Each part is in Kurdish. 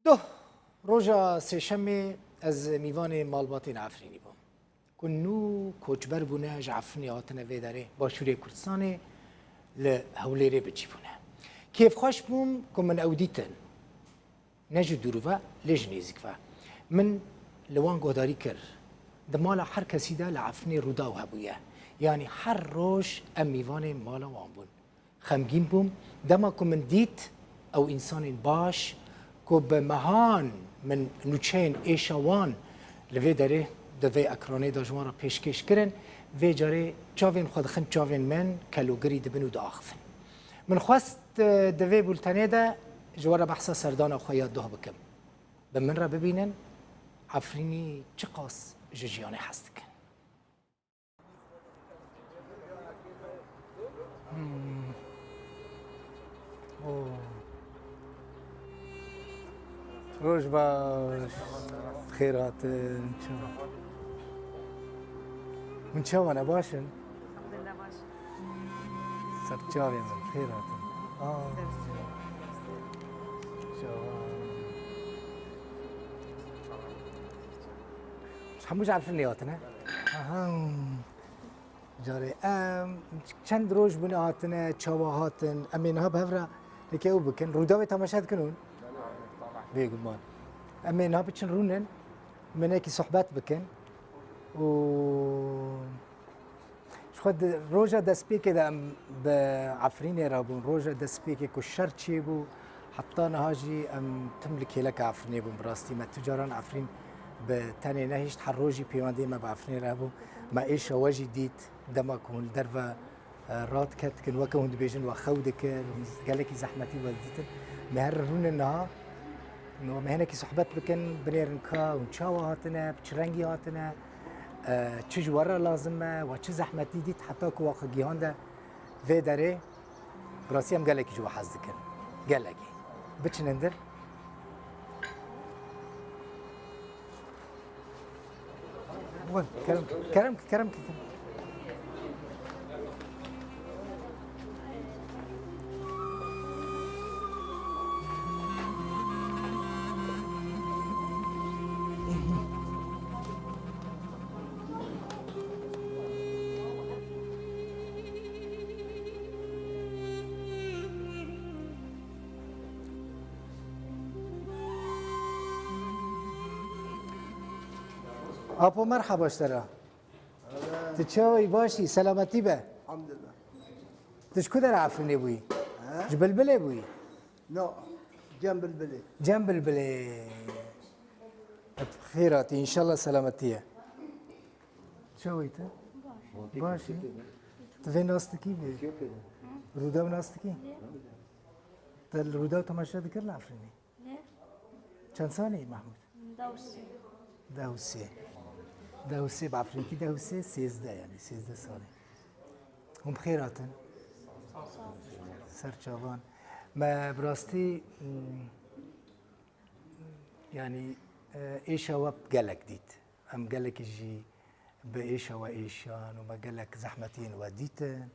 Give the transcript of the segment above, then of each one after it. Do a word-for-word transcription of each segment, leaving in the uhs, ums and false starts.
Doh, roja sêşemê ez mîvanê malbatên Efrînî bûm. Ku nû koçber bûne, ji Efrînê hatine vê derê, başûrê Kurdistanê li Hewlêrê bi cî bûne. Kêfxweş bûm ku min ew dîtin. Ne ji dûr ve, lê ji nêzîk ve. Min li wan guhdarî kir. Di mala her kesî de li Efrînê Rûdaw hebûye. Yanî her roj em mîvanê mala wan bûn. Xemgîn bûm. Dema ku min dît ew însanên baş ku bi mehan min nûçeyên êşa wan li vê derê di vê ekranê de ji wan re pêşkêş kirin, vê carê çavên xwe dixin çavên min, kelogirî dibin û diaxivin. Min xwest, e, di vê bultenê de ji we re behsa serdana xwe ya doh bikim. Bi min re bibînin, Efrînî çiqas ji jiyanê hez dikin. Hmm. Oh. Roj baş. Xêr hatin. Çawa? Hûn çawa ne, baş in? Elhamdülillah, baş. Ser çavê min, xêr hatin. Aa. Ser çavê. Çawa? Hemû ji Efrînê hatine? Aha. Carê em çend roj bûne hatine, çawa hatin? Em ê niha bi hev re neke ew bikin. Rûdawê temaşe dikin hûn? Bêguman. Em ê niha biçin rûnin, minekî sohbet bikin. Û ji xwe di roja destpêkê de em bi Efrînê re bûn. Roja destpêkê ku şer çêbû, heta niha jî em tim li kêleka Efrînê bûn. Bi rastî me tu caran Efrîn bi tenê nehişt. Her rojî pêwendiyê me bi Efrînê re hebû. Me êşa we jî dît. Dema ku hûn li derve, e, radiketikin, weke hûn dibêjin, we xew dikir, hûn gelekî zehmetî we didîtin. Me her rûnin niha, me hinekî sohbet bikin, binêrin ka hûn çawa hatine, bi çi rengî hatine, e, çi ji we re lazim e, we çi zehmetî dît, heta ku we xwe gihande vê derê. Bi rastî em gelekî ji we hez dikin. Gelekî. Biçin hindir. Buyurun, kerem, kerem, kerem, kerem. Apo, merhaba ji te re. Tu çawa yî, baş î? Selametî be. Elhamdulillah. Tu ji ku dera Efrînê bûyî? He? Ji Bilbilê bûyî? No. Cem Bilbilê. Cem Bilbilê. Xêr hatî, înşallah selametî ye. Çawa yî tu? Baş î? Tu vê nas dikî vê? Rûdaw nas dikî? Tu li Rûdaw temaşe dikir li Efrînê? Ne? Çend salî yî Mehmûd? Deh û sê. Deh û sê. Deh û sê bi Efrînkî deh û sê, sêzdeh, yanî sêzdeh salî. Hûn bi xêr hatin. Ser çavan. Me bi rastî, mm, yanî, e, êşa we gelek dît. Em gelekî jî bi êşa we êşan û me gelek zehmetiyên we dîtin.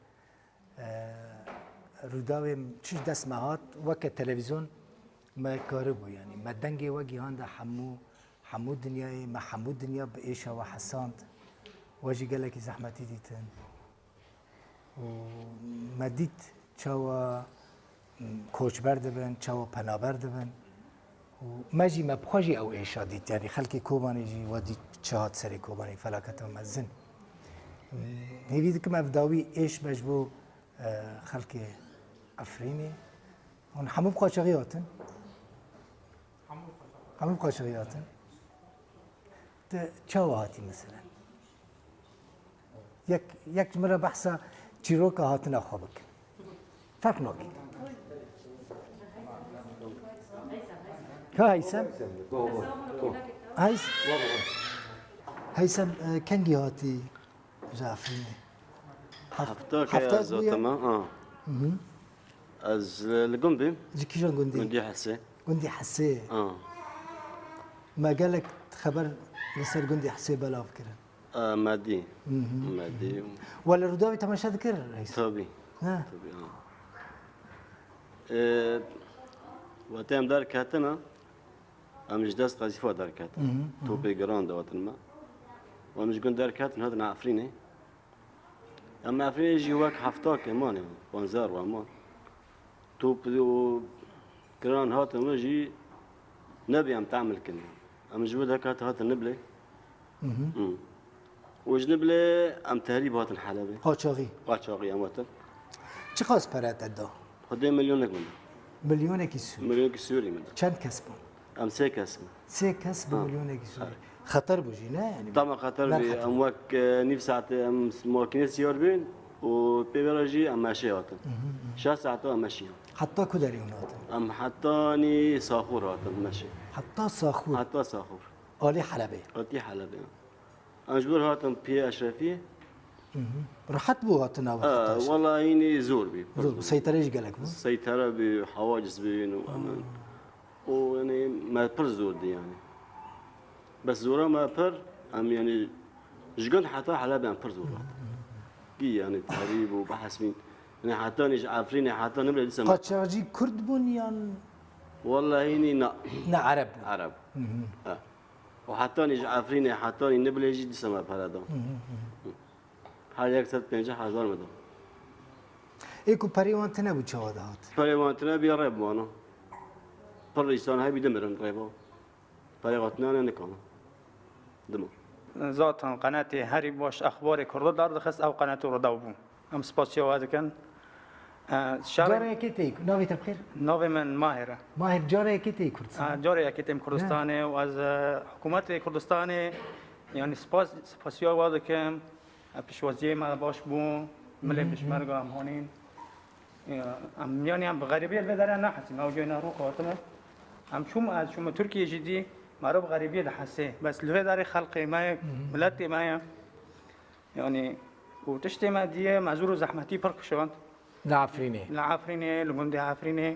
E, Rûdawê çi ji dest me hat, weke televîzyon me karibû, yanî me dengê we gihande hemû, hemû dinyayê, me hemû dinya bi êşa we hesand. We jî gelekî zehmetî dîtin. Û me dît çawa koçber dibin, çawa penaber dibin. Û me jî, me bi xwe jî ew êşa dît. Yanî xelkê Kobanê jî we dît çi hat serê Kobanê, felaketa mezin. Hêvî dikim ev dawî êş be ji bo, e, xelkê Efrînê. Hûn hemû bi qaçaxî hatin? Hemû bi qaçaxî hatin. Tu çawa hatî meselen? Yek, yek ji min re behsa çîroka hatina xwe bike. Ferq nake. Ka Heysem? Heys-, Heysem, e, kengî hatî ji Efrînê? Hef-, Hefta ke hefta ez bûye? Hatime, ha. Hı hı. Ez, e, li gund bîm. Ji kîjan gundî? Gundî Hesê. Gundî Hesê. Ha. Me gelek xeber li ser gundî Hesê belav kirin. E, me dî. Hı hı. Me dî. We li Rûdawê temaşe dikir, Reis? Tabî. Ne? Tabî, ha. E, wextê em derketine, Em ji dest qezîfa derketin. Hı hı, hı hı. Topê giran dihatin me. Em ji gund derketin hatin Efrînê. Em Efrînê jî wek hefta kemanê, panzdeh rû heman. Top û giran hatin me jî nebê em tehmil kin. Em ji bo derket hatin Niblê. Hı hı. Hı. Û ji Niblê em tehrîb hatin Helebê. Qaçaxî. Qaçaxî em hatin. Çiqas pere te da? Xwedê milyonek min da. Milyonekî Sûrî. Milyonekî Sûrî min da. Çend kes bûn? Em sê kes in. Sê kes bi Ha. milyonekî Sûrî. Ha. Xeter bû jî, ne? Yanî Tama xeter bî. Em wek, e, nîv saetê em makînê siyar bîn û pê ve re jî em meşê hatin. Hı hı, hı. Şeş saet em meşiyan. Heta ku derê hûn hatin? Em heta nî Saxûr hatin meşê. Heta Saxûr? Heta Saxûr. Alî Helebê? Alî Helebê. Em ji bo hatin piyê Eşrefiyê. Hı hı. Rehet bû hatina we Ee, heta? Wela hînî zor bî, pir Zor bû. Zor. Seytere jî gelek bû? Seytere bî, hawaciz bîn û Aa. em, û yanî me pir zor dî yanî. Bes zora me pir, em yanî ji gund heta Helebê em pir zor hatin. Hı hı. Gî yanî terîb û behs bîn. Yanî heta nî ji Efrînê heta Niblê dîsa me Qaçaxcî Kurd bûn yan? Wela hînî na. Ne Ereb bûn? Ereb. Hı hı. Ha. Û hetanî ji Efrînê, hetanî Niblê jî dîsa me pere da. Hı hı, hı. Her yek sed pêncî hezar me da. Ê ku perê wan tune bû, çawa dihat? Perê wan tune bî, rê bimana. Pir însan hebî dimirin rêva. Perê wan tune ne nikana. Dima. Zaten qenatê herî baş exbarê Kurdo derdixist, ew qenatê Rûdaw bû. Em spasiya we dikin. E, şer- Careke tê, navê te bi xêr? Navê min Mahir e. Mahir, careke tê Kurdistanê? E, careke têm Kurdistanê û ez, e, hikûmetê Kurdistanê, yanî spas, spasiya we dikim. E, piştwaziyê me baş bû, milê Hı hı. pişmerga em hanîn. E, em, yanî em bi xerîbiyê li vê derê nehesîn, ew cayê ne rû hatime. Em çûm, ez çûme Tirkiyê jî dî, meriv bi xerîbiyê dihesê. Bes li vê derê xelkê me ye, Hı hı. miletê me ye. Yanî, û tiştê me dîye, me zor û zehmetî pir kişand. Li Efrînê? Li Efrînê, li gundê Efrînê.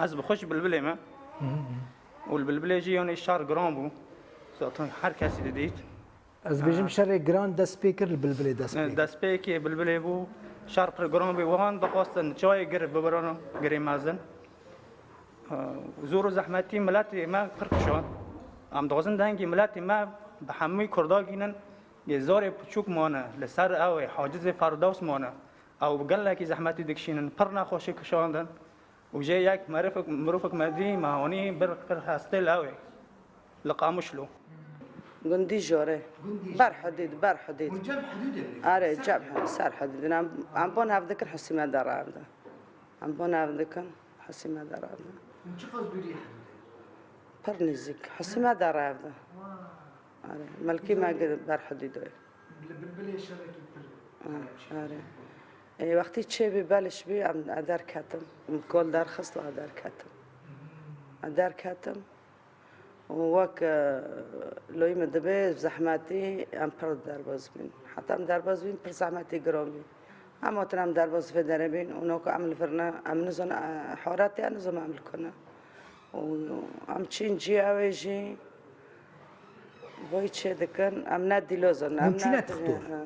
Ez bi xwe ji Bilbilê me. Hı hı. Û li Bilbilê jî, yanî, şer giran bû. Zaten her kesî didît. Ez bêjim, Ha. şerê giran dest pê kir, li Bilbilê dest pê kir. Dest pê kê Bilbilê bû. Şer pir giran bû. Wan dixwastin çayê gir bibirin, girê mezin. Ha, zor û zehmetî miletê me pir kişand. Em dixwazin dengê miletê me bi hemû Kurda gînin. Yê zarê piçûk mane, li ser ew ê hacizê Ferdows mane. Ew bi gelekî zehmetî dikişînin, pir nexweşî kişandin. Û jê yek merifek, mirovek me dî, me hanî bir qir hestê li ew ê. Li Qamişlo. Gundî Jorê. Gundî Ber Jorê. Hidîd, ber hidîd. Hûn cem hidûdê ne? Are, Ser cem, hidûdê. Ser hidîd. Em, em bon hev dikin, hesî me de revde. Em bon hev dikin, hesî me de revde. Hûn çiqas dûrî hidûdê? Pir nêzîk. Hesî me de revde. Wa. Are, milkî me Pir gi-, ber hidî doy. Li Bilbilê şerekî pir Hı, xerab çêbû. Are. Ê, wextî çêbî beliş bî, em, e, derketim. Min kol derxist û e derketim. Hı. E derketim. Û wek, e, loyî min dibê zehmetî, em pir derbaz bîn. Heta em derbaz bîn, pir zehmetî giran bî. Em hatin em derbaz vê derê bîn û noka em li vir ne, em nizan, e, horatê, em nizan em li ku ne. Û em çîn cî ew ê jî vay çê dikin, em ne dîloz in, Hûn em çûne ne, tixtor? He.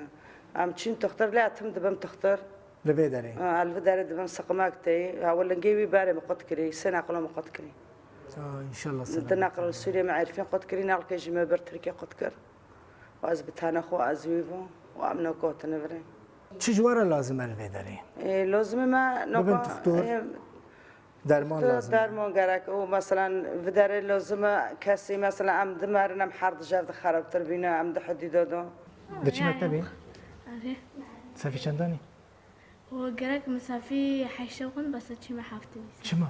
Em çîn tixtor, lê ez tim dibim tixtor. Li vê derê? He, ez li vê derê dibim siqimek tê. Hewe lingê wî berê min qut kirî, sê neqilo min qut kirî. Aa, înşallah Di selam. Neqil Sûriyê min Êrfîn qut kirî, neqilkê jî min bir Tirkê qut kir. Û ez bi tena xwe ez wî bûm û em noka hatine virê. Çi ji we re lazim e li vê derê? Ê, lozimê me Bibin noka, tixtor, ê, derman tixtor, lazim e. Derman gerek û, meselen, vê derê lozim e kesî, meselen, em dimerin, em her di jev de xerabtir bîne, em di hidî de do. Diçî mektebê? Erê. Sefî çendanî? Û gerek min sefî heşt xwend, bes çîme heftê. Çima?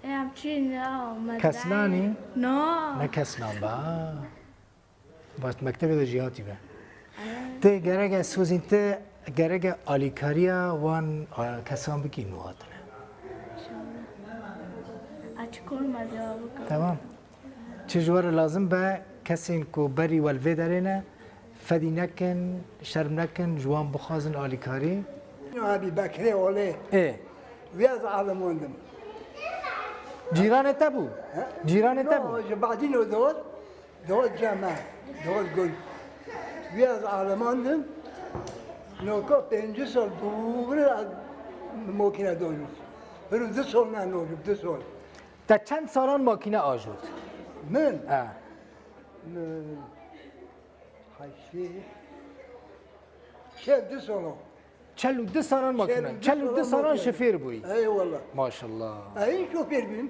Ê, em çîn, ya, me Keslanî? No. Ne keslan ba. Baş, mektebê de jî hatî be. Ê. Tê gereke sozîn te, gereke alîkariya wan, a, kesan bikî û hatine. Açık olmadı abi. Tamam. Çi ji we re lazim be, kesên ku berî we li vê derê ne, fedî nekin, şerm nekin, ji wan bixwazin alîkarî. Abi Bekrê Olê. Ê. Wî ez elemandim. Cîranê te bû? He? Cîranê te bû? No, ji Badîno dor, dor cem e, dor gund. Wî ez elemandim. Noka pêncî sal dûr ez mokîne dojût. Hiru du sal ne nojût, du sal. Te çend salan makîne ajot? Min? Ha. Min heştê, çel du sala. Çel û du salan makîne. Çel û du salan makîne. Çel û du salan şofêr bûyî. Eyvallah. Maşallah. Ey şofêr bîm.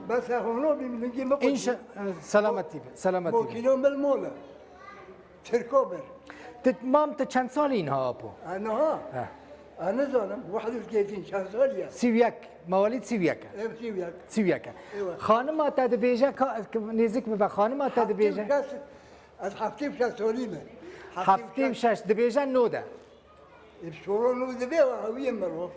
Bes hona bîm, lingê me qutî. Înşa-, e, selametî be, selametî be. Makîna min mala. Tirka ber. Ti, mam, ti çend salî niha, apo? Ha, niha? He. Ha, nizanim, wehd û sêsîn çend salî ye? Sî û yek, mewalîd sî û yek e. Ev sî û yek. Sî û yek e. Eywa. Xanima te dibêje ka, nêzik bibe, xanima te dibêje. Heftê û şeş, ez heftê û şeş salî me. Heftê û şeş. Heftê û şeş, dibêje nod e. Ê, bi şoro nû dibe, ew hewiyê mirov.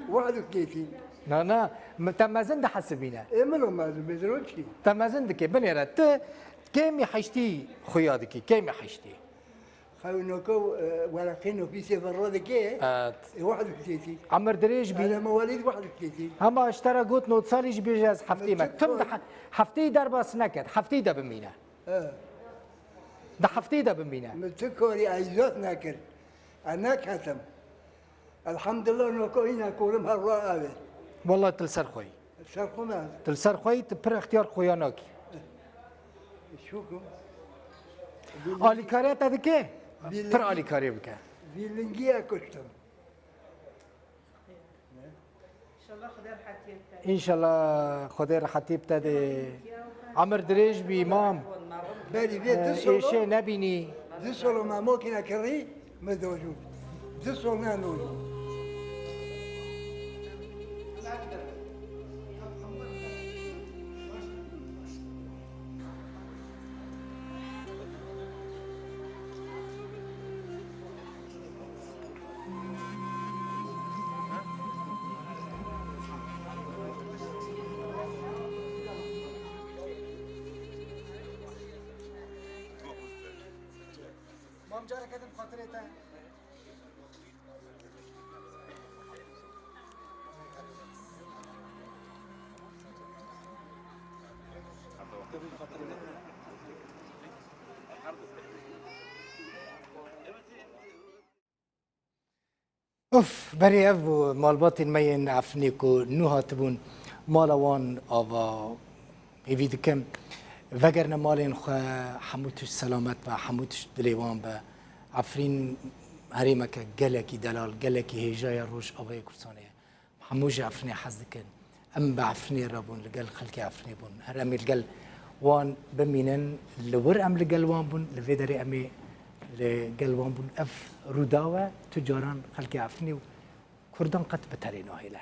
Wehd û sêsîn. Na, na, mi-, te mezin dihesibîne. Ê, min o mezin, mezin o çi? Te mezin dike, binêre, tu kêmî heştî xuya dikî, kêmî heştî. Xew noko, e, wereqê nofîsê ve ro dike, Evet. Ê, wehd û sêsîn. Emir dirêj bî. Hele mewalîd wehd û sêsîn. Hema ji te re got nod salî jî bêje ez heftê me. Nod salî. Tim di he-, hefteyî derbas neket, hefteyî de bimîne. He. Di hefteyî de bimîne. Min tu karî ez zot nekir. Ez neketim. Elhamdulillah, noko hîna kolim her ra ev e. Wallah, tu li ser xwe yî. Ser xwe me. Tu li ser xwe yî, tu pir extiyar xuya nakî. Şukum. Alîkariya te dike? Pir alîkariyê bike. Vî lingiye kuştim. İnşallah Xwedê rehetî bi te de. Emir dirêj bî, mam. Berî vê du solo, êşê nebînî. Du solo me makîne kirî, me dojû. Du solo me dojû. Mam, careke din xatirê te. Of, berê ev bû malbatên me yên Efrînê ku nû hatibûn mala wan ava. Hêvî dikim, vegerine malên xwe, hemû tişt selamet be, hemû tişt dilê wan be. Efrîn herêmeke gelekî delal, gelekî hêja ye Rojavayê Kurdistanê ye. Hemû ji Efrînê hez dikin. Em bi Efrînê re bûn, li gel xelkê Efrînê bûn. Her em ê li gel wan bimînin, li wir em li gel wan bûn, li vê derê em ê li gel wan bûn. Ev Rûdaw e, tu caran xelkê Efrînê û Kurdan qet bi terê nahêle.